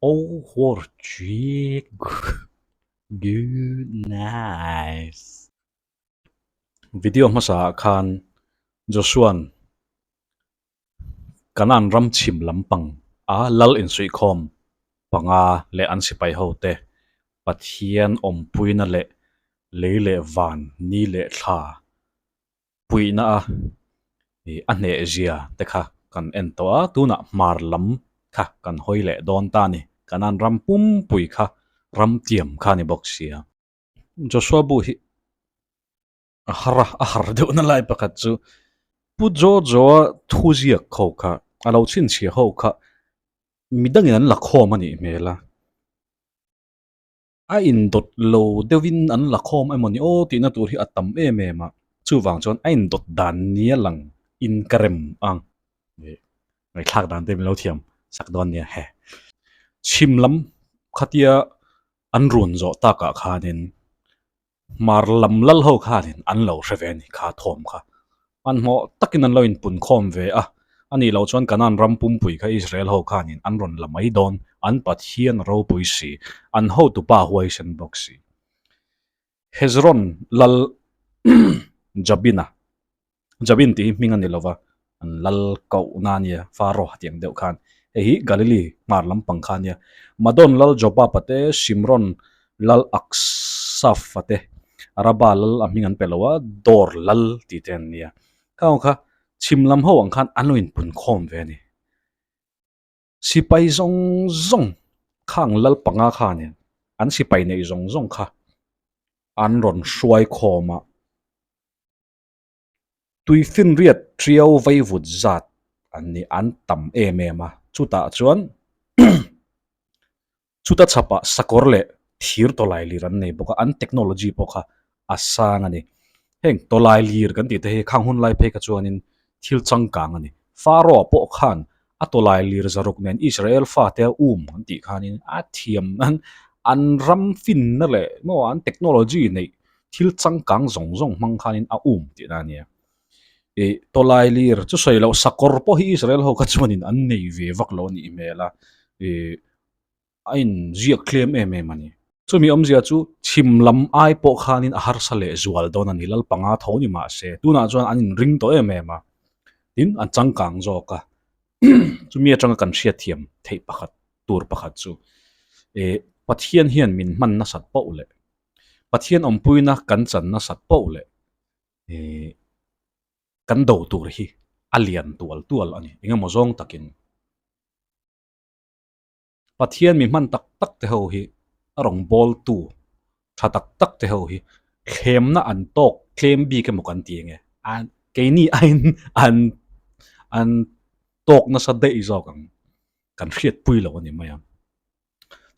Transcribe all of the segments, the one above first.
Oh good nice. Video hmasa ah khan Joshua'n Kanan ram chhim lampang a lal insuihkhawm panga leh an sipai ho te Pathian awmpuina leh lei leh van ni leh thla puihna a ih a hneh zia te kha kan en tawh a tunah hmar lam kha kan hawi leh dawn ta a ni Kanan ram pumpui kha ram tiam kha a ni bawk sia. Joshua bu hi a har a, a har deuh na lai pakhat chu Pu Jojo-a thu ziak ho kha a lo chhinchhiah ho kha midangin an la khawm a nih hmel a, a indawt lo deuhin an la khawm emaw ni aw tihna tur hi a tam em em a, chuvang chuan a indawt dan nia lang in ka rem ang ih ngaihthlak dan te min lo thiam sak dawn nia he. Chhim lam khatia an run zawh takah khanin Hmar lam lal ho khanin an lo hre ve a ni kha thawm kha. Hmanhmawh takin an lo inpun khawm ve a, a nih loh chuan Kanaan ram pumpui kha Israel ho khanin an rawn la mai dawn, an Pathian ropui si, an hotupa huaisen bawk si. Hezron lal Jabina Jabin tih hi hming a ni lova, an lal kohna a nia, Pharaoh a tih ang deuh khan. Hei hi Galilee hmar lampang kha a nia. Madon lal Jobab-a te, Shimron lal Aksaf-a te, Araba lal a hming an pe lo a, Dor lal tih te an nia. Khang kha chhim lam ho ang khan an lo inpun khawm ve a ni. Sipai zawng zawng khang lal panga khanin an sipai neih zawng zawng kha an rawn hruai khawm a. Tuifinriat ṭiau vaivut zat an ni, an tam em em a, chutah chuan chuta chhapah sakawr leh thir tawlai lir an nei bawk a, an technology pawh kha a sang a ni. Heng tawlai lir kan tih te hi khang hun lai phei kha chuanin thil changkang a ni. Pharaoh pawh khan a tawlai lir zaruk nen Israel fate a um an tih khanin a thiam nan an ram finna leh maw an technology neih thil changkang zawng zawng hmang khanin a um tihna a nia. Ih tawlai lir chu sawi loh sakawr pawh hi Israel ho kha chuanin an nei ve vak lo a nih hmel a ih a inziak tlem em em a ni. Chumi awmzia chu chhim lam ai pawh khanin a harsa leh zual dawn a ni, lal panga tho ni mah se tunah chuan an inring tawh em em a, tin an changkang zawk a. Chumi atanga kan hriatthiam theih pakhat tur pakhat chu ih Pathian hian min hman nasat poh leh Pathian awmpuina kan chan nasat poh leh ih kan do tur hi a lian tual tual a ni, engemaw zawng takin. Pathian mi hman tak tak te ho hi a rawn bawl tu tha tak tak te ho hi thlemna an tawk tlem bik emaw kan ti enge an keini aiin an an tawk nasa daih zawk ang kan hriatpui lo a ni mai a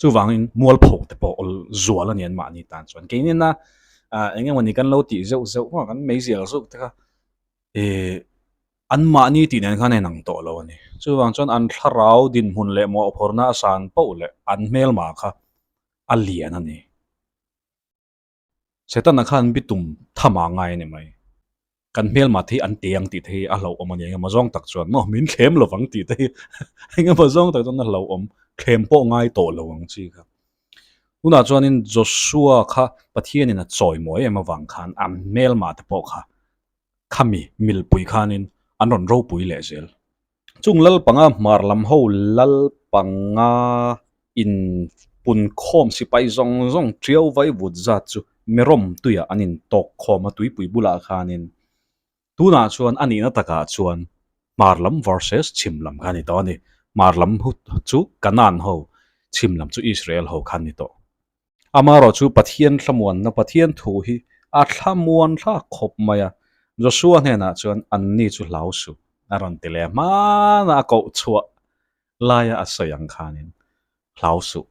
chuvangin mualpho te pawh awl zual a ni an mahni tan chuan keini na ah eng emawni kan lo tih zeuh zeuh maw kan meizial zeuh te kha Ih an mahni tih nen khan a inang tawh lo a ni. Chuvang chuan an thlarau dinhmun leh mawhphurhna a san poh leh an hmelma kha a lian a ni. Setana khan bitum tham ah ngai a ni mai. Kan hmelma te hi an te ang tih te hi a hlauhawm a ni. Engemaw zawng tak chuan maw min thlem lovang tih te hi engemaw zawng tak chuan a hlauhawm thlem pawh ngai tawh lo ang chi kha. Tunah chuanin Joshua kha Pathianin a chawimawi em avang khan a hmelma te pawh kha khami milpui khanin an rawn ropui leh zel. Chung lal panga hmar lam ho lal panga in punkhawm sipai zawng zawng ṭiau vai vut zat chu Merom tuiah an intawk khawm a tuipui bulah khanin tunah chuan a nihna takah chuan hmar lam versus chhim lam kha a ni tawh a ni. Hmar lam chu Kanaan ho, chhim lam chu Israel ho kha a ni tawh. Amaherawh chu Pathian thlamuanna Pathian thu hi a thlamuan thlak khawp mai a, Joshua hnenah chuan anni chu hlau suh a rawn ti leh hmana a koh chhuah laia a sawi ang khanin hlau suh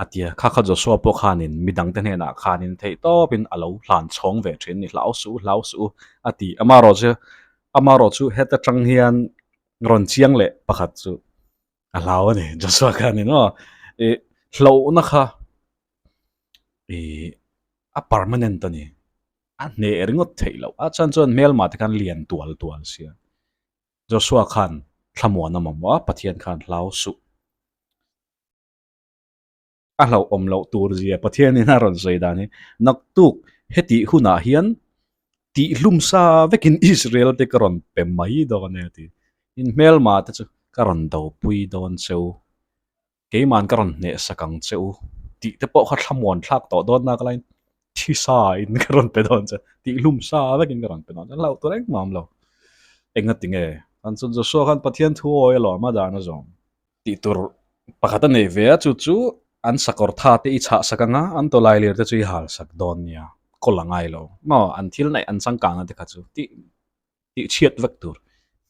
a ti a, kha kha Joshua pawh khanin midangte hnenah khanin theihtawpin a lo hlan chhawng ve thin a ni, hlau suh u, hlau suh u a ti. Amaherawh chu amaherawh chu heta tang hian rawn chiang leh pakhat chu a hlau a ni Joshua khanin aw ih hlauhna kha ih a permanent a ni a hneh ringawt theih loh a chuan chuan hmelmah te khan lian tual tual sia Joshua khan thlamuan a mamawh a Pathian khan hlau suh. A hlauhawm loh tur zia Pathianin a rawn sawi dan hi naktuk hetih hunah hian tihhlum sa vekin Israel te ka rawn pe mai dawn e a ti. In hmelma te chu ka rawn dopui dawn che u, keiman ka rawn hnehsak ang che u tih te pawh kha thlamuan thlak tawh dawn nak laiin thisa in ka rawn pe dawn che, tihhlum sa vekin ka rawn pe dawn che, hlauh tur engmah awm lo. Engati nge? An chu Joshua khan Pathian thu awi alawm a dan a zawm. Tih tur pakhat a nei ve a, chu chu an sakawr tha te i chhah sak anga an tawlai lir te chu i hal sak dawn nia, kawl a ngai lo maw, an thil neih an changkangna te kha chu tih tih chhiat vek tur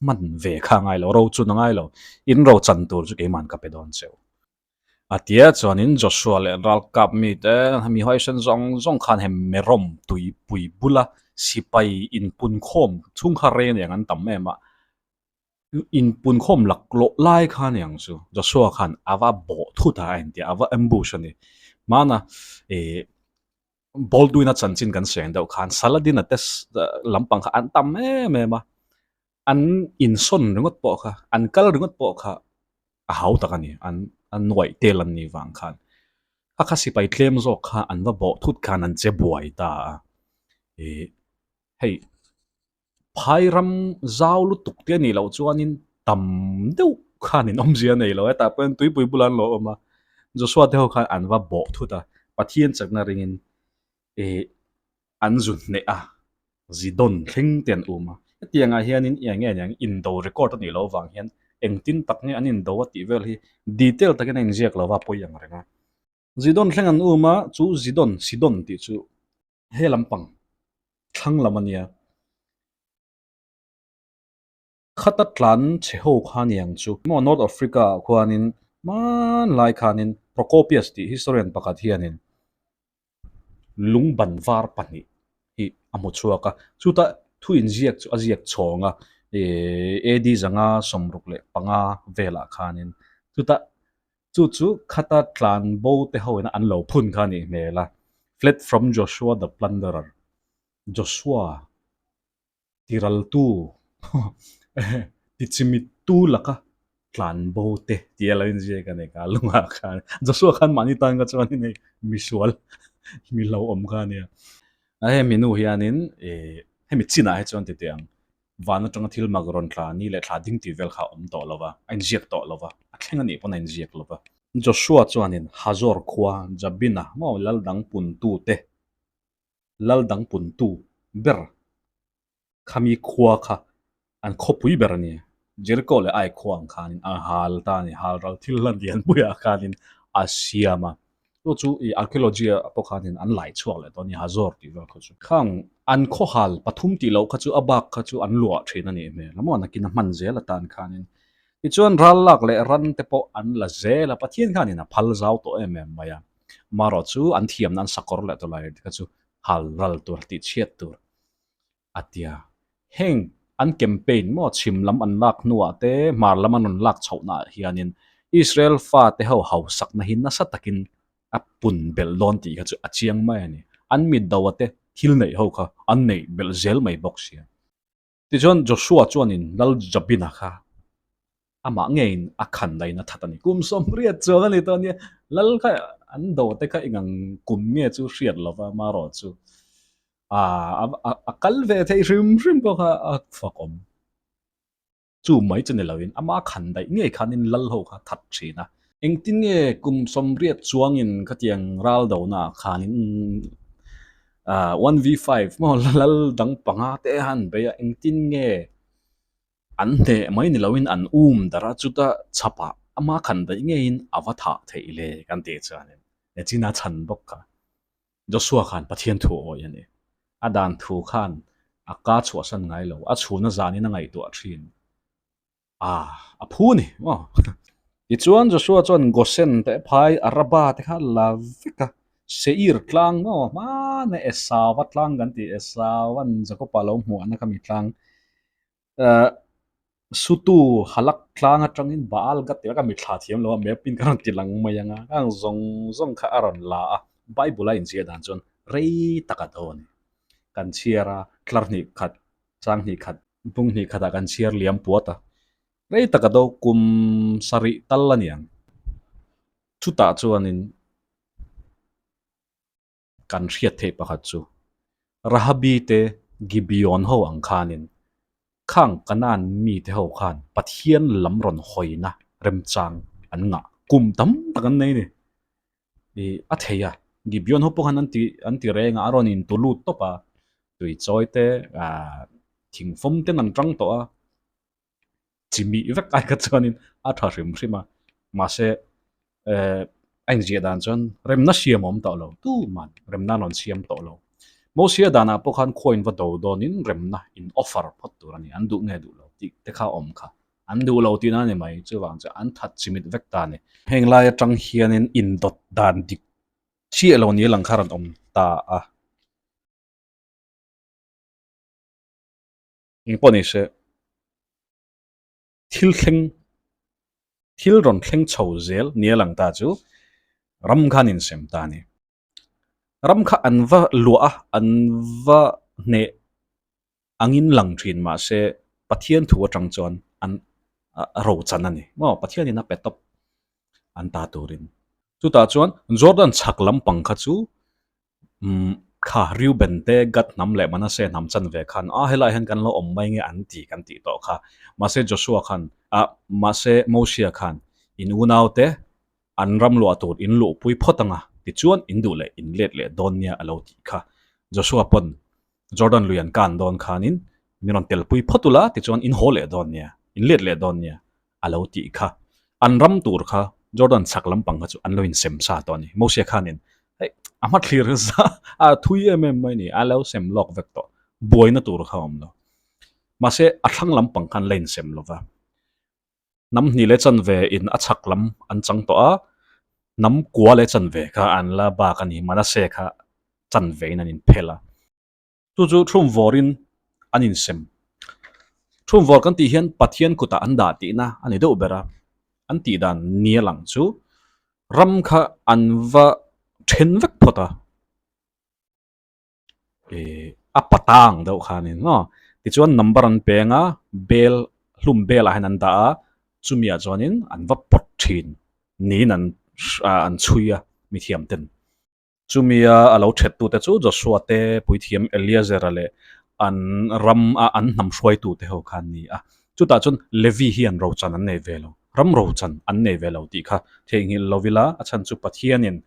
hman ve kha a ngai lo, ro chun a ngai lo, in ro chan tur chu keiman ka pe dawn cheu. A tia chuanin Joshua leh ralkap mite mi huaisen zawng zawng khan he Merom tuipui bula sipai inpunkhawm chhungkha rei aniang an tam em a, Inpunkhawm laklawh lai kha ni ang chu Joshua khan a va bawh thut a a intia a va ambush a ni. Hmana ih Baldwin-a chanchin kan sawi ang deuh khan Saladin-a te lampang kha an tam em em a, an insawn ringawt pawh kha an kal ringawt pawh kha a hau tak a ni an a nuaih tel an nih vang khan. Kha kha sipai tlem zawk kha an va bawh thut khan an che buai ta a ih hei. Phai ram zau lutuk te anih loh chuanin tam deuh khan in awmzia a nei lo hetah pawh hian tuipui bulah an lo awm a, Joshua te ho khan an va bawh thut a, Pathian chakna ringin ih an zu hneh a, Zidon thleng te an um a, hetiangah hianin eng nge niang indo record a nih loh avang hian engtin tak nge an indo a tih vel hi detail takin a inziak lo va pawi ang reng a. Zidon thleng an um a, chu Zidon, Sidon tih chu He lampang thlang lam a nia. Khata tlan chhe ho kha niang chu. Maw North Africa ah khuanin hmanlai khanin Procopius tih historian pakhat hianin lungban var pahnih hi a hmu chhuak a. Chuta thu inziak chu a ziak chhawng a, AD 565 velah khanin chuta Chu chu khata tlan bo te ho ina an lo phun kha a nih hmel a, Fled from Joshua the plunderer, Joshua tiraltu tichimittu laka tlan bo te tih a lo inziak a ni kha lungah khan. Joshua khan mahni tan kha chuan hei misual mi hlauhawm kha a nia. Hemi nu hianin hemi chinah hi chuan titeh ang Van atanga thil mak rawn tla ni leh thla ding tih vel kha a awm tawh lo va, a inziak tawh lo va, a thleng a nih pawn a inziak lo va. Joshua chuanin Hazor khua Jabina maw lal dang puntute, lal dang puntu ber khami khua kha an khawpui ber a ni. Jericho leh Ai khua ang khanin a hal ta a ni, hal ral thil hlan lianpuiah khanin a siam a. Chu chu i archaeology ah pawh khanin an lai chhuak leh tawh a ni, Hazor tih vel kha chu. Khang an khawhal pathum tih loh kha chu a bak kha chu an luah thin a nih hmel a maw, nakin a hman zel atan khanin. Tichuan ral lak leh ran te pawh an la zel a, Pathian khanin a phal zau tawh em em mai a. Amaherawh chu an thiamna an sakawr leh tawlai te kha chu hal ral tur tih chhiat tur a ti a. Heng an campaign maw chhim lam an lak hnuah te hmar lam an rawn lak chhohnaah hianin Israel fate ho hausakna hi nasa takin a pun belh dawn tih kha chu a chiang mai a ni. An mit do ate thil neih ho kha an neih belh zel mai bawk sia. Tichuan Joshua chuanin Lal Jabina kha amah ngeiin a khan dain a that a ni. Kum sawmriat chuang a ni tawh a nia. Lal kha an do te kha eng ang kum nge chu hriat lova amaherawh chu a kal ve theih hrim hrim pawh kha a fak awm. Chu mai chu ni loin ama khan daih ngei khanin lal ho kha that thin a. Engtin nge kum sawmriat chuangin khatiang ral donaah khanin 1v5 maw lal dang panga te han bei a, engtin nge an hneh mai ni loin an um darh a, chuta chhapah ama khan daih ngeiin a va thah theih le kan tih chuanin China chhan bawk kha. Joshua khan Pathian thu awih a ni. A dan thu khan a ka chhuahsan ngai lo, a chhuna zanin a ngaihtuah thin. A, a phu ni maw? Tichuan Joshua chuan Gosen te phai Araba te kha la vek a, Seir tlang maw hmana Esauva tlang kan tih, Esauvan Jakoba lo hmuahna kha mi tlang. Sutu halak tlang atangin Baal ka ti a, ka mithla thiam lo a, map in ka rawn ti lang mai ang a, khang zawng zawng kha a rawn la a, Bible a inziah dan chuan rei tak a do a ni. Kan chhiar a, tlar hnih khat, chang hnih khat, bung hnih khatah kan chhiar liam puat a, rei tak a do kum sarih tal a ni ang. Chutah chuanin. Kan hriat theih pakhat chu Rahabi te Gibeon ho ang khanin khang Kanaan mite ho khan Pathian lam rawn hawina remchang an ngah kum tam tak an nei a ni. Ih a thei a, Gibeon ho pawh khan an ti an ti reng a, a rawn intu lut tawp a, tuichawi te ah thingfawm ten an tang tawh a. Chimih vek ai kha chuanin a tha hrim hrim a, mahse eh a inziah dan chuan remna siam a awm tawh lo, tuman remna an rawn siam tawh lo. Mosia danah pawh khan khuain va do dawnin remna in offer phawt tur a ni, an duh nge duh lo tih te kha a awm kha. An duh lo tihna a ni mai, chuvang chuan an that chimit vek ta a ni. Heng lai atang hianin indawt dan dik chiah lo ni lang kha rawn awm ta a. Eng pawh ni se, thil thleng, thil rawn thleng chho zel nia lang ta chu ram khan insem ta a ni. Ram kha an va luah a, an va hneh angin lang thin mahse Pathian thu atang chuan an rochan a ni. Maw Pathianin a pe tawp an ta turin. Chutah chuan Jordan chhak lampang kha chu Umm kha Reuben te Gad hnam leh Manasseh hnam chanve khan a helai hian kan lo awm mai nge an ti kan tih tawh kha. Mahse Joshua khan ah mahse Mosia khan in unau te an ram luah tur in luhpui phawt anga tichuan in duh leh in let leh dawn nia a lo tih kha. Joshua pawn Jordan lui an kan dawn khanin min rawn telpui phawt ula tichuan in haw leh dawn nia, in let leh dawn nia a lo tih kha. An ram tur kha Jordan chhak lampang kha chu an lo insem sa tawh a ni. Moses khanin hei a hma thlir za a thui em em mai a ni, a lo sem lawk vek tawh, buaina tur kha a awm lo. Mahse a thlang lampang khan la insem lo va. Hnam hnih leh chanve in a chhak lam an chang tawh a, hnam kua leh chanve kha an la bak a ni, Manasseh kha chanve in an inphel a. Chu chu thumvawrin an insem. Thumvawr kan tih hian Pathian kutah an dah tihna a ni deuh ber a, an tih dan nia lang chu ram kha an va then vek phawt a, ih a pata ang deuh khanin maw tichuan number an peng a, bel hlum belah hian an dah a, chumiah chuanin an va pawt thin niin an an chhui a mithiam ten. Chumia a lo thettute chu Joshua te, puithiam Eleazar-a leh an ram a an hnam hruaitute ho kha an ni a. Chutah chuan Levi hian rochan an nei ve lo, ram rochan an nei ve lo tih kha theihnghilh lo ila, a chhan chu Pathianin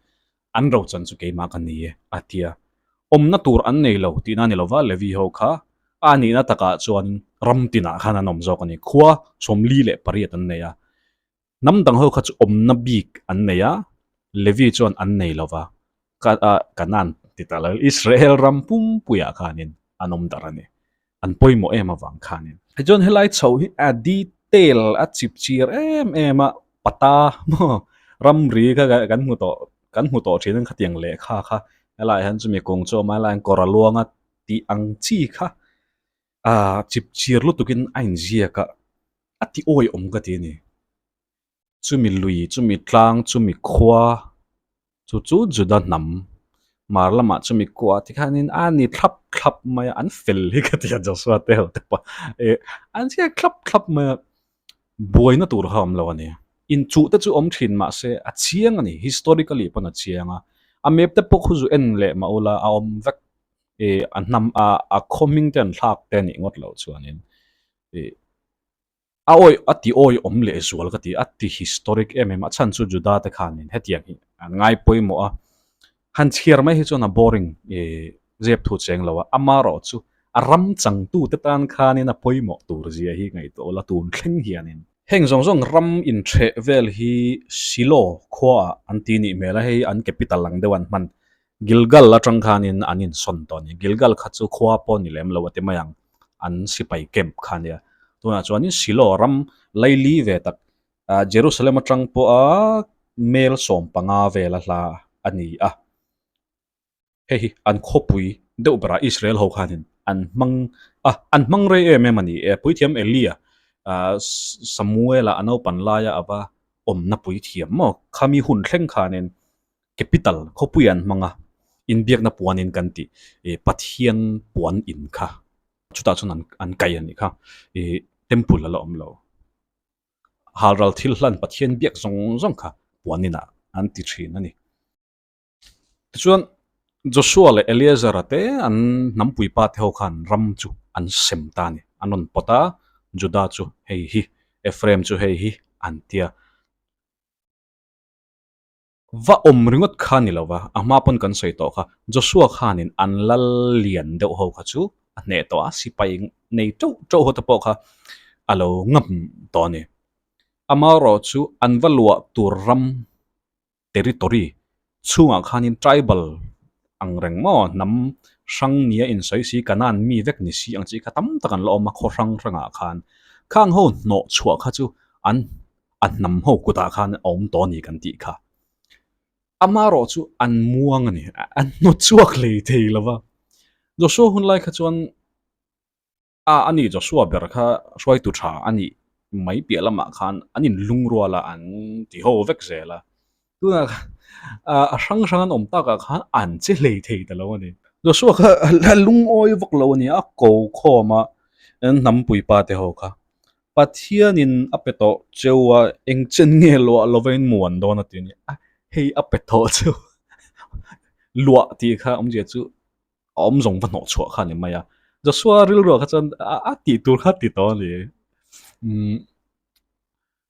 an rochan chu keimah ka ni e a ti a. Awmna tur an nei lo tihna a ni lova, Levi ho kha a nihna takah chuan ram tinah khan an awm zawk a ni. Khua 48 an nei a, Hnam dang ho kha chu awmna bik an nei a, Levi chuan an nei lo va, ka ah Kanaan ti ta lo, Israel ram pumpuiah khanin an awm darh a ni, an pawimawh em avang khanin. Tichuan helai chho hi a detail a chip chir em em a, pata maw ramri kha kan hmu tawh kan hmu tawh thin ang khatiang lehkha kha helaiah hian chumi kung chu a awm a, helaiah hian kawr a luang a tih ang chi kha ah chip chir lutukin a inziak a. A ti awi awm ka ti a ni. Chumi lui, chumi tlang, chumi khua chu chu Juda hnam mar lamah chumi khua tikhanin a ni thlap thlap mai a, an fel hi ka ti a Joshua te ho te pawh eh an chhiat thlap thlap mai a, buaina tur kha a awm lo a ni. Inchuh te chu awm thin mah se a chiang a ni, historically pawn a chiang a, a map te pawh khu zu en leh mah ula a awm vek eh a hnam a a khaw hming te an thlak te a nih ngawt loh chuanin ih a awi a ti awi awm leh zual ka ti a ti historic em em a chhan chu Juda te khanin hetiang hi an ngai pawimawh a han chhiar mai hi chuan a boring ih zep thu cheng lo a amaherawh chu a ram changtu te tan khanin a pawimawh tur zia hi ngaihtuah ula tun thleng hianin. Heng zawng zawng ram inchheh vel hi Silo khuaah an ti nih hmel a hei an capital ang deuh an hman Gilgal atang khanin an insawn tawh a ni. Gilgal kha chu khua pawh ni lem lo a ti mai ang, an sipai camp kha a nia. Tunah chuanin Silo ram laili ve tak, Jerusalem atang pawha mel 15 vela hla a ni a. Hei hi an khawpui deuh berah Israel ho khanin an hmang a, an hmang rei em em a ni e. Puithiam Elia, Samuela a naupan laia a va awmna puithiam maw khami hun thleng khanin Capital khawpui an hmang a, inbiakna puanin kan tih ih Pathian puan in kha chutah chuan an an kai a nih kha ih temple a la awm lo. Halral thil hlan Pathian biak zawng zawng kha puan inah an ti thin a ni. Tichuan. Joshua leh Eleazar-a te an hnampui pa te ho khan ram chu an sem ta a ni. An rawn pawt a, Judah chu hei hi, Ephraim chu hei hi an ti a. Va awm ringawt kha ni lo va, a hma pawn kan sawi tawh kha, Joshua khanin an lal lian deuh ho kha chu a hneh tawh a, sipai nei teuh teuh ho te pawh kha a lo ngam tawh a ni. Amaherawhchu an va luah tur ram territory chhungah khanin tribal ang reng maw hnam hrang nia insawi si Canaan mi vek ni si ang chi kha tam tak an la awm a khaw hrang hrangah khan khang ho hnawh chhuah kha chu an a hnam ho kutah khan a awm tawh a ni kan tih kha. Amaherawh chu an muang a ni an hnawt chhuak hlei thei lo va. Joshua hun lai kha chuan A, a ni Joshua ber kha hruaitu tha a nih mai piah lamah khan an inlungrual a, an ti ho vek zel a. Tunah a hrang hrang an awm takah khan an che hlei thei ta lo a ni. Joshua kha a lungawi vak lo a ni a, ko khawm a, hnampui pa te ho kha. Pathianin a pe tawh cheu a, eng chen nge luah lova in muan dawn a ti a ni. A, hei a pe tawh cheu luah tih kha awmzia chu a awm zawng va hnawh chhuah kha a ni mai a. Joshua rilruah kha chuan a tih tur kha ti tawh a ni. Umm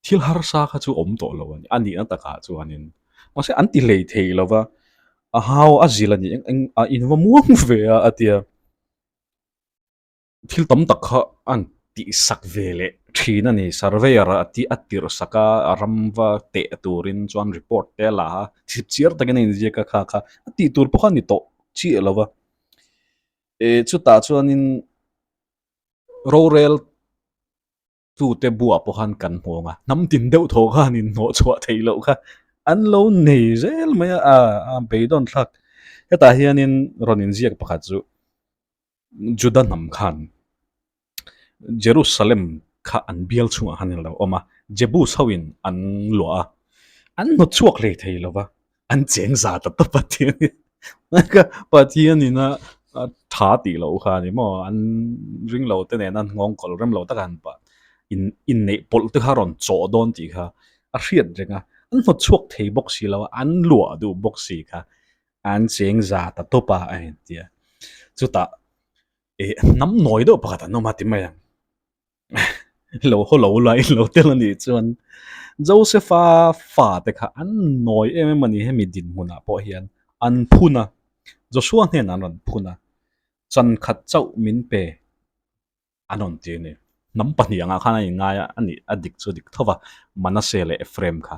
thil harsa kha chu awm tawh lo a ni, a nihna takah chuanin. Mahse an ti hlei thei lo va, a hau a zil a ni eng eng a inva muang ve a a tia. Thil tam tak kha an tihsak ve leh thin a ni. Surveyor a tih a tirh sak a, a ram va teh turin chuan report te a la a, chip chiar takin a inziak a kha kha a tih tur pawh kha a ni tawh chiah lo va. Ih chutah chuanin rorel tute buah pawh khan kan hmu ang a, hnam tin deuh thaw khan inhnawh chhuah theih loh kha an lo nei zel mai a, a beidawn thlak. Hetah hianin rawn inziak pakhat chu Juda hnam khan Jerusalem kha an bial chhungah khan an lo awm a, Jebus hoin an luah a, an hnawt chhuak hlei thei lo va, an cheng za ta tawp a ti a ni. Pathianin a tha tih loh kha a ni maw, an ring lo te nena an nghawng kawlh rem lo taka an pah inneih pawlh te kha a rawn chawh dawn tih kha a hriat reng a, an hnawt chhuak thei bawk si lo a, an luah duh bawk si kha. An cheng za ta tawp a a inti a. Chutah eh hnam nawi deuh pakhat an awm a ti mai ang. Lo haw lo la in lo tel a nih chuan Joseph-a fate kha an nawi em em a ni hemi dinhmunah pawh hian an phun a. Joshua hnenah an rawn phun a, chan khat chauh min pe. An rawn ti a ni. Hnam pahnih angah khan a inngai a, a nih a dik chu a dik tho va, Manasseh leh Ephraim kha.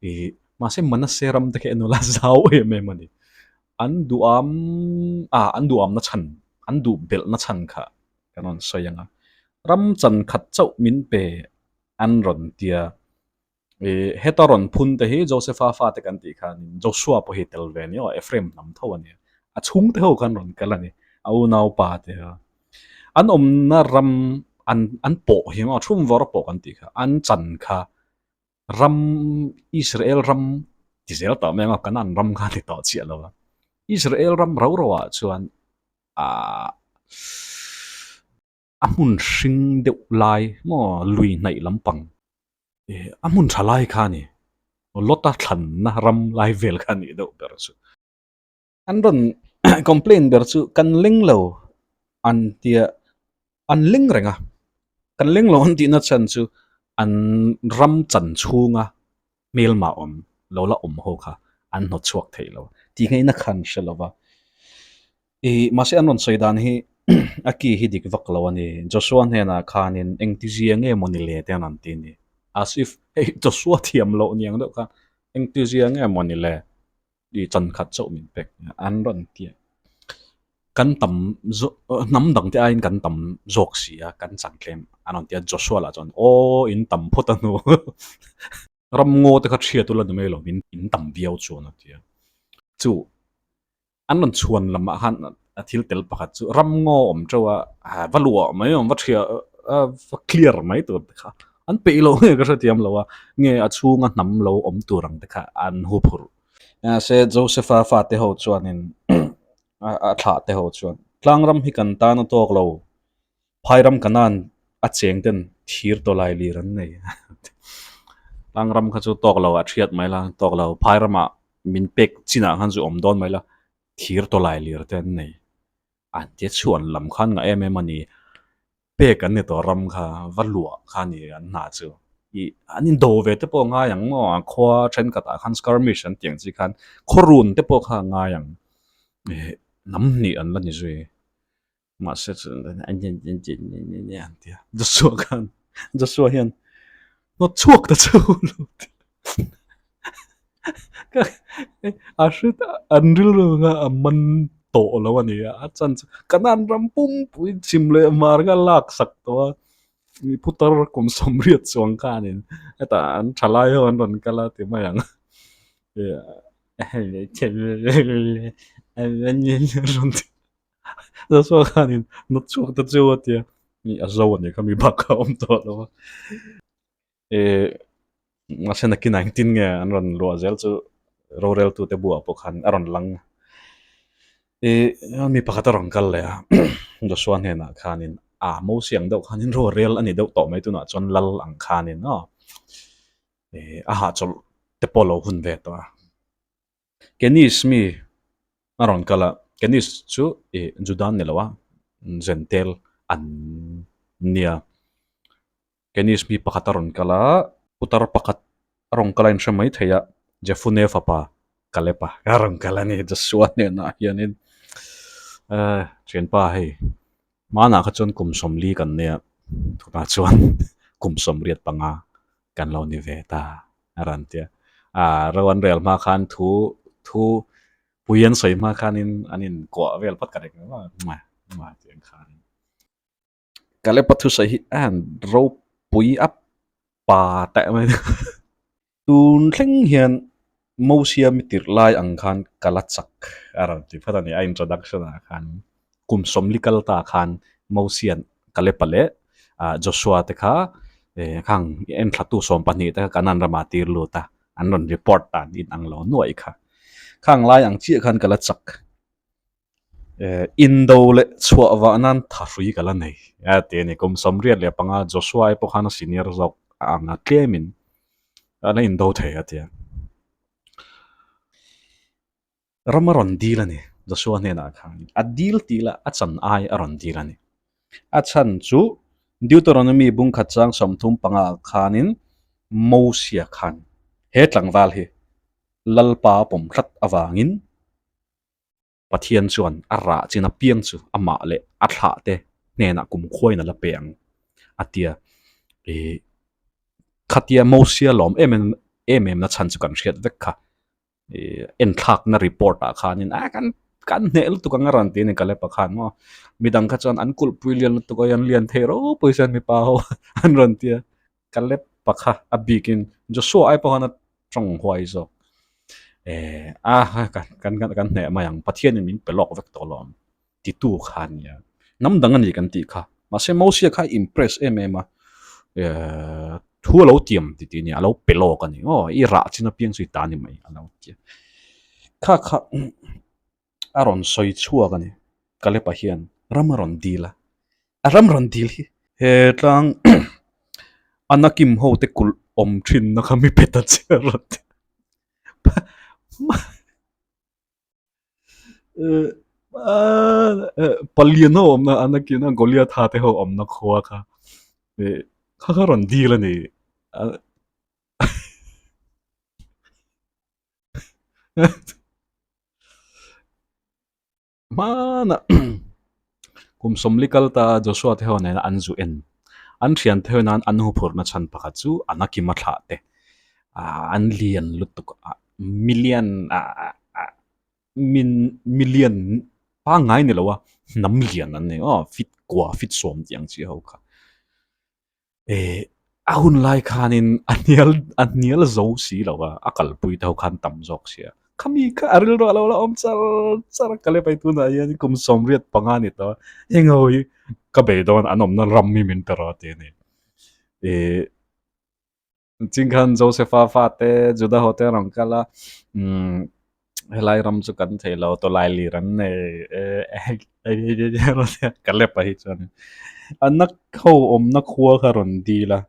Ih, mahse Manasseh ram te kha en ula zau em em a ni. An duham, ah an duhamna chhan, an duh belhna chhan kha kan rawn sawi ang a. Ram chan khat chauh min pe an rawn ti a. Ih, heta rawn phun te hi Josepha fate kan tih khanin Joshua pawh hi tel ve a ni aw, Ephraim hnam tho a ni. A chhungte ho khan rawn kal a ni, a unaupa te kha. An awmna ram an an pawh hi maw thum vawr pawh kan tih kha, an chan kha ram Israel ram ti zel tawh mai ang aw, Canaan ram kha a ni tawh chiah lo a. Israel ram ro ro ah chuan ah a hmun hring deuh lai maw lui hnaih lampang ih a hmun tha lai kha a ni Lota thlanna ram lai vel kha a nih deuh ber chu. An rawn complain ber chu kan leng lo an tia an leng reng a kan leng lo an tihna chhan chu an ram chan chhunga hmelma awm lo la awm ho kha an hnawt chhuak thei lo tih ngaihna kha an hre lo va. Ih mahse an rawn sawi dan hi a ki hi dik vak lo a ni. Joshua hnenah khanin engtizia nge maw ni le te an rawn ti a ni. As if hei Joshua thiam loh niang deuh khan engtizia nge maw ni le tih chan khat chauh min pek an rawn ti a. Kan tam zawk hnam dang te aiin kan tam zawk si a kan chan tlem an rawn ti a. Joshua lah chuan aw in tam phawt a hnu ram ngaw te kha hriat ula ni mai lo in tam viau chuan a ti a. Chu An rawn chhuan lamah khan a thil tel pakhat chu ram ngaw awm teuh a, va luah mai awm, va thiah va clear mai tur te kha an peih loh nge ka hrethiam lo a, nge a chhunga hnam lo awm tur ang te kha an hu phurh. Mahse Joseph-a fate ho chuanin a thlah te ho chuan tlangram hi kan tan a tawk lo, phairam Kanaan a cheng ten thir tawlai lir an nei. Tlangram kha chu tawk lo a thiat mai la, tawk lo phairamah min pek chinah khan chu awm dawn mai la. Thir tawlai lir te an nei. An tia chhuan lam khan ngah em em a ni. Pek an ni tawh ram kha va luah kha a ni an hna chu. Ih an indo ve te pawh a ngai ang maw a khua thenkhatah khan skirmish an tih ang chi khan khaw run te pawh kha a ngai ang. Ih hnam hnih an la ni zui. Mahse chu an ti a Joshua khan Joshua hian hnawt chhuak ta chu lo ti a a hre an rilru kha a man tawh lo a ni a a chan chu Kanan ram pumpui chim leh hmar kha lak sak tawh a mi putar kum sawmriat chuang khanin hetah an thalai ho an rawn kal a ti mai ang rawn ti. Joshua khanin nawt chhuak ta chu a tia mi a zo a nih kha mi bak kha a awm tawh lo a eh mahse nakinah engtin nge an rawn luah zel chu roreltute buah pawh khan a rawn lang eh mi pakhat a rawn kal leh a Joshua hnenah khanin a Mosia ang deuh khanin rorel a ni deuh tawh mai tunah chuan lal ang khanin aw eh a hahchawlh te pawh a lo hun ve tawh a. Kenis mi a rawn kal a, Kenis chu ih Juda ni lo a, Zentel an nia. Kenis mi pakhat a rawn kal a, putar pakhat a rawn kal a inhre mai thei a, Jefune fapa Kalep-a a rawn kal a ni Joshua hnenah hianin eh thianpa hei hmanah kha chuan kum sawmli kan nia tunah chuan kum sawmriat panga kan lo ni ve ta. A rawn ti a. Aa ro an rel hma khan thu thu pui an sawi hma khanin an inkuah vel phawt ka ring a muah muah tih ang khanin. Kalepa thusawi hi a han ropui a pa teh mai a. Tun thleng hian Mosia mi tirh lai ang khan ka la chak a rawn ti phawt a ni a introduction ah khan. Kum sawmli kal ta khan Mosia'n Kalepa leh Joshua te kha khang enthlatu 12 te kha Kanan ramah a tir lut a, an rawn report dan in ang lo nuaih kha. Khang lai ang chiah khan ka la chak. Indo leh chhuah vah nan tha hrui ka la nei a ti a ni. Kum 75 Joshua ai pawh khan a senior zawk a ang a tlemin a la indo thei a ti a. Ram a rawn dil a ni, Joshua hnenah khan. A dil tih lah a chan ai a rawn dil a ni. A chhan chu Deuteronomy bung khat chang 35 ah khanin Mosia khan he tlangval hi Lalpa a pawm hlat avangin Pathian chuan a rah chin apiang chu amah leh a thlah te hnenah kumkhuain a la pe ang a tia. Ih khatia Mosia lawm em em em na chhan chu kan hriat vek kha. Ih enthlakna report ah khanin a kan kan hneh lutuk ang a rawn ti a ni Kalepa khan maw. Midang kha chuan an kulhpui lian lutuk a an lian thei ropui chuan mipa ho an rawn ti a. Kalepa kha a bikin Joshua ai pawh khan a tawng huai zawk. Eh a kan kan kan hneh mai ang Pathianin min pe lawk vek tawh alawm titu kha a nia. Hnam dang a ni kan tih kha. Mahse Mosia kha a impress em em a eh thu a lo tiam ti tih a nia a lo pe lawk a ni aw i rah chin apiang chu i ta a ni mai a lo ti a. Kha kha a rawn sawi chhuak a ni. Kalepa hian ram a rawn dil a, a ram rawn dil hi he tlang Anakim ho te kulh awm thinna kha mi pe ta che a rawn ti a. Palian ho awmna Anakin a Goliatha te ho awmna khua kha kha kha rawn dil a ni. Hmana kum sawmli kal ta Joshua te ho nena an zu en an thian te ho nan an huphurhna chhan pakhat chu an a kim a thlah te ah an lian lutuk a million ah ah min million pangngai ni lo a hnam lian an ni aw fit kua fit sawm tih ang chi ho kha. Eh a hun lai khanin a hnial a hnial zo si lo a, a kalpui te ho khan tam zawk sia. Khami kha a rilru a lo la awm char char a, ka le pai tunah hian kum 75 ni tawh a, eng ho hi ka bei dawn an awmna ram hi min pe rawh a ti a ni. Eh Ching khan Josepha fate Juda ho te a rawn kal a, umm helai ram chu kan thei lo tawlai lir an nei e Caleb-a hi chuan a nak ho awmna khua kha rawn dil a,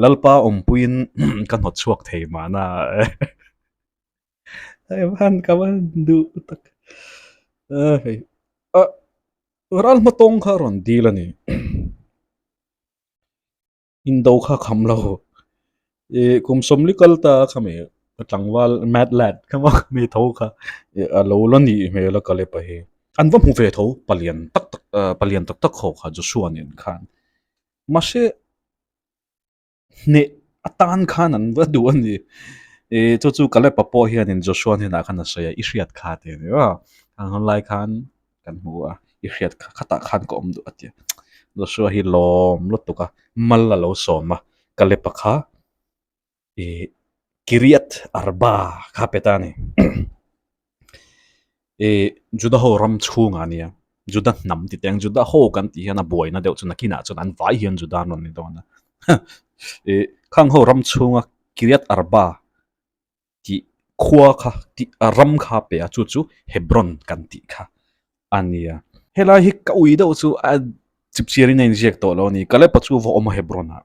Lalpa awmpuiin ka hnawt chhuak thei mahna hei van ka van duh tak. Hei a ral hmatawng kha a rawn dil a ni. Indo kha kham lo. Ih kum sawmli kal ta a khami ka tlangval mad lad kha maw mi tho kha ih a lo la nih hmel a Caleb-a hi. An va hmu ve tho palian tak tak ah palian tak tak ho kha Joshua nen khan. Mahse hneh atan khan an va duh a ni. Ih chu chu Caleb-a pawh hianin Joshua hnenah khan a sawi a i hriat kha ti a ni maw. Ang hun lai khan kan hmu a i hriat kha khatah khan ka awm duh a ti a. Joshua hi lawm lutuk a mal a lo sawm a Caleb-a kha ih Kiriat Arba kha pe ta a ni. Ih Juda ho ram chhungah a nia Juda hnam ti teng Juda ho kan tih hian a buaina deuh chu nakinah chuan an vai hian Juda an rawn ni dawn a. Ih khang ho ram chhunga Kiriat Arba tih khua kha tih a ram kha pe a chu chu Hebron kan tih kha a nia. Helai hi ka ui deuh chu a chipchiar in a inziak tawh lo a ni. Kalep-a chu va awm a Hebron ah.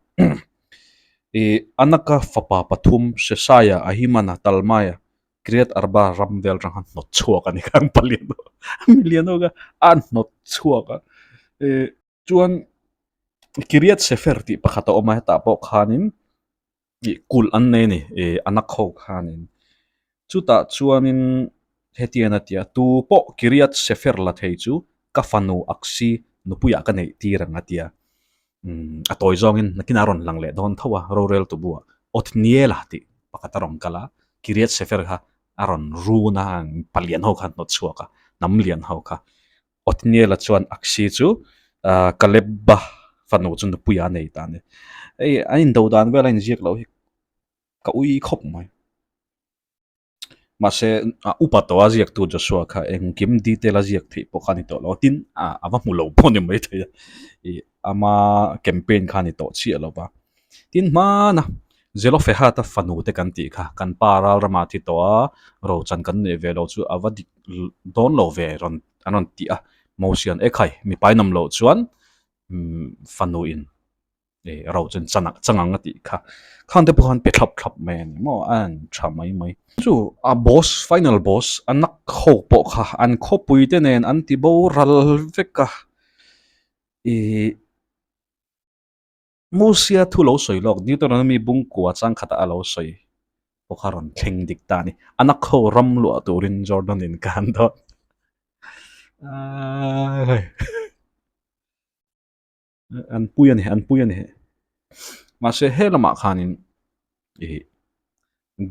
Ih Anaka fapa pathum Sheshai-a, Ahiman-a, Talmai-a, Kiriat Arba ram vel atang khan hnawt chhuak a ni kha ang palian ho milian ho kha a hnawt chhuak a. Ih chuan Kiriat Sefer tih pakhat a awm a hetah pawh khanin ih kulh an nei a ni ih a nak ho khanin chutah chuanin hetiang a ti a tu pawh Kiriat Sefer la thei chu ka fanu Aksi nupuiah ka neih tir ang a ti a umm a tawi zawngin nakinah a rawn lang leh dawn tho a rorel tu buah Othniela tih pakhat a rawn kal a Kiriat Sefer kha a rawn run a palian ho kha an hnawt chhuak a hnam lian ho kha Othniela chuan Aksi chu Kaleba fanu chu nupuia a nei ta a ni. Hei an indo dan vel a inziak loh hi ka ui khawp mai. Mahse a upa tawh a ziaktu Joshua kha engkim detail a ziak theih pawh kha a ni tawh lo a, tin a va hmu lo pawh a ni maithei a, ih ama campaign kha a ni tawh chiah lo va. Tin hmana Zelophehad-a fanu te kan tih kha kan pa ral ramah thi tawh a, rochan kan neih ve lo chu a va dik dawn lo ve rawn an rawn ti a, Mosian ekhai mipa in awm loh chuan fanu in ih rochan chan chang ang a tih kha khang te pawh khan pe thlap thlap mai a ni maw a han tha mai mai. Chu a boss final boss a nak ho pawh kha an khawpui te nen an ti boral vek a ih. Mosia thu lo sawi lawk, Deuteronomy bungkua changkhatah a lo sawi pawh kha rawn thleng dik ta a ni. A nak ho ram luah turin Jordan in ka han dawt. An pui a ni, an pui a ni. Mahse he lamah khanin ih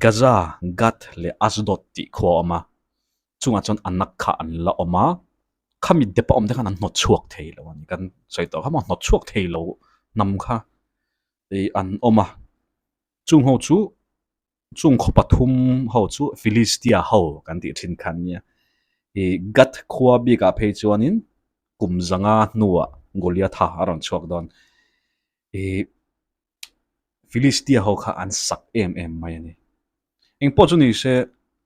Gaza, Gath leh Ashdod tih khua a awm a, chungah chuan a nak kha an la awm a, khami dep a awm te khan an hnawt chhuak thei lo a ni kan sawi tawh kha maw hnawt chhuak thei lo hnam kha ih an awm a chung ho chu chung khaw pathum ho chu Philistia ho kan tih thin kha an nia ih Gath khua bikah phei chuanin kum zanga hnuah Goliatha a rawn chhuak dawn ih Philistia ho kha an sak em em mai a ni engpawh chu ni se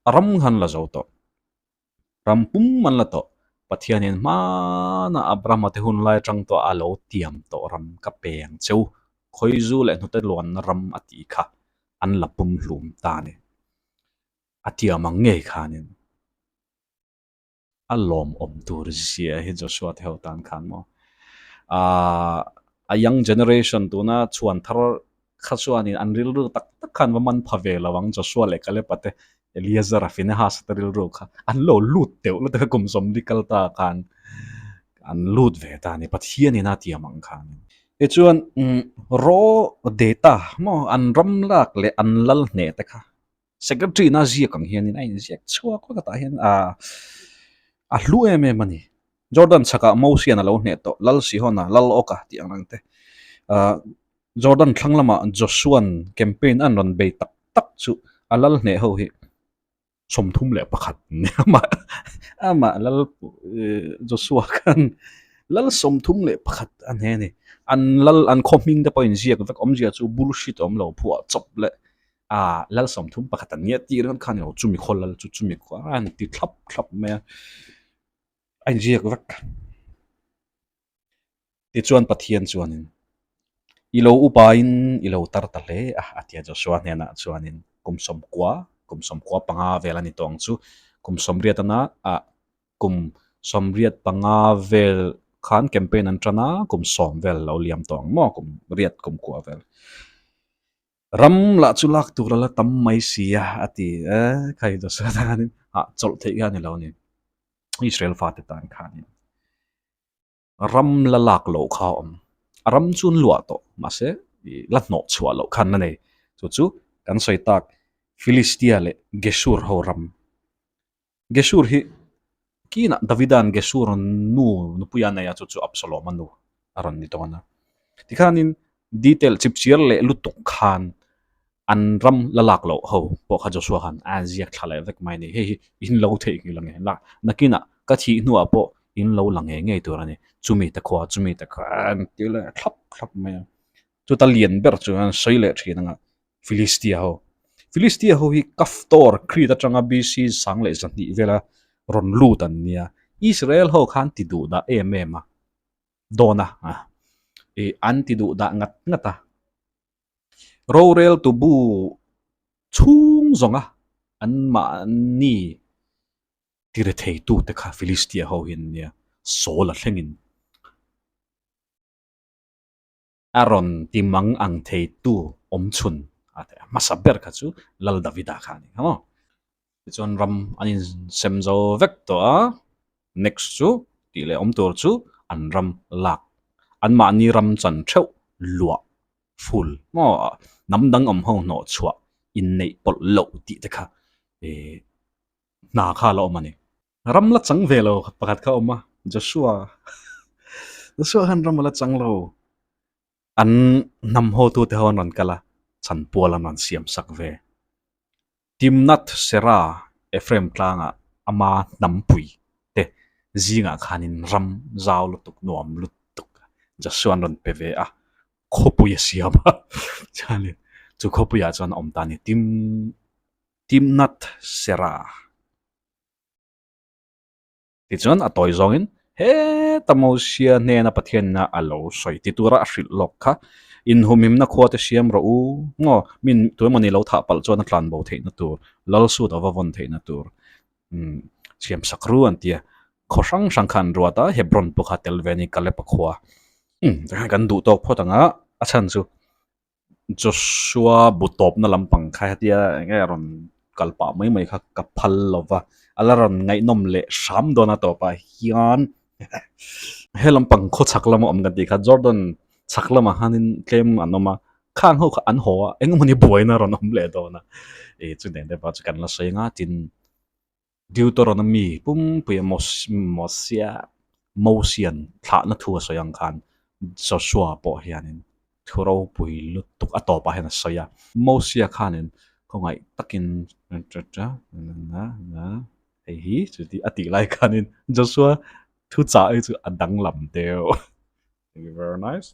a ram kha an la zo tawh. Ram pum an la tawh. Pathianin hmana Abrahama te hun lai atang tawh a lo tiam tawh ram ka pe ang cheu. Khawizu leh hnute luanna ram a tih kha an la pum hlum ta a ni. A tiam ang ngei khanin a lawmawm tur zia hi Joshua te ho tan khan maw. Aaa a young generation tuna chhuan thar kha chuanin an rilru tak tak khan va man pha ve lo ang Joshua leh Kalep-a te Eleazar-a Phinehas-a te rilru kha an lo lut deuh lutuk a kum sawmli kal ta khan an lut ve ta a ni Pathianin a tiam ang khan. Tichuan raw data maw an ram lak leh an lal hneh te kha Secretary in a ziak ang hianin a inziak chhuak vek a tah hian ah a hlu em em a ni. Jordan chhakah Mosian a lo hneh tawh Lal Sihona, Lal Awka tih ang reng te. Ah Jordan thlang lamah Joshua'n campaign an rawn bei tak tak chu a lal hneh ho hi 31 amah amah lal Joshua khan lal 31 a hneh a ni. An lal an khaw hming te pawh inziak vek awmzia chu bullshit a awm lo phuah chawp leh ah lal 31 an nia tih ringawt khan ilo chumi khaw lal chu chumi khaw a an ti thlap thlap mai a a inziak vek. Tichuan Pathian chuanin, I lo upain i lo tar ta hle a, a ti a Joshua hnenah chuanin kum sawmkua, kum sawmkua panga vel a ni tawh ang chu, kum sawmriat ana ah kum 85 vel khan campaign an tan a, kum 10 vel lo liam tawh ang maw, kum riat kum kua vel. Ram lah chu lak tur a la tam mai si a, a ti e, khai Joshua tan khanin hah chawlh theih kha a ni lo a ni, Israel fate tan khanin. Ram la lak loh kha a awm, a ram chu an luah tawh mahse la hnawh chhuah loh khan a nei, chu chu kan sawi tak Philistia leh Geshur ho ram. Geshur hi kinah Davida'n Geshur nu nupui a nei a, chu chu Absalom-a nu a rawn ni dawn a. Tikhanin detail chipchiar leh lutuk khan an ram la lak loh ho pawh kha Joshua khan a ziak thla leh vek mai a ni. Hei hi in lo theihnghilh ang e, la nakinah ka thih hnuah pawh in lo la ngei ngei tur a ni. Chumi te khua, chumi te khua an ti leh thlap thlap mai a. Chuta lian ber chu an sawi leh thin ang a, Philistia ho. Philistia ho hi Kaftor, Crete atanga BC 1200 vela rawn lut an nia. Israel ho khan ti duh dah em em a, dawn a, ih an ti duh dah ngat ngat a. Rorel tu bu chhung zawnga anmahni tiretheitu te kha Philistia ho hi an nia, Saul a thlengin. A rawn ti mang ang theitu awm chhun a hmasa ber kha chu Lal Davida kha a ni kha maw. Tichuan ram an insem zo vek tawh a, next chu tih leh awm tur chu an ram lak, anmahni ram chan theuh luah ful maw, hnam dang awm ho hnawh chhuah inneih pawlh loh tih te kha hna kha a la awm a ni. Ram la chang ve lo pakhat kha a awm a, Joshua Joshua khan ram a la chang lo. An hnam hotute ho an rawn kal a, chanpual an rawn siam sak ve. Timnath Sera Ephraim tlangah ama hnampui te zingah khanin ram zau lutuk nuam lutuk Joshua an rawn pe ve a, khawpui a siam a, chuanin chu khawpuiah chuan a awm ta a ni, Tim Timnath Sera. Tichuan a tawi zawngin heta Mosia hnena Pathianna a lo sawi ti tura a hrilh lawk kha, Inhumhimna khua te siam rawh u maw, min tu emawni lo thah palh chuan a tlan bo theihna tur, lal sut a va vawn theihna tur siam sak ru an ti a. Khaw hrang hrang kha an ruat a, Hebron pawh kha tel ve a ni Kaleb-a khua. Kan duh tawk phawt ang a, a chhan chu Joshua bu tawpna lampang kha hetia eng nge rawn kal pah mai mai kha ka phal lo va, a la rawn ngaihnawm leh hram dawn a tawpah hian he lampang khaw chhak lama awm kan tih kha Jordan chhak lamah khanin tlem an awm a, khang ho kha an haw a, eng emawni buaina rawn awm leh dawn a, ih chu nen te pawh chu kan la sawi ang a tin. Deuteronomy pumpuia Mosia Mosian thlahna thu a sawi ang khan Joshua pawh hianin thu ropui lutuk a tawpah hian a sawi a. Mosia khanin khawngaih takin hei hi chuti a tih lai khanin Joshua thu chah hi chu a danglam deuh. Thank you very nice.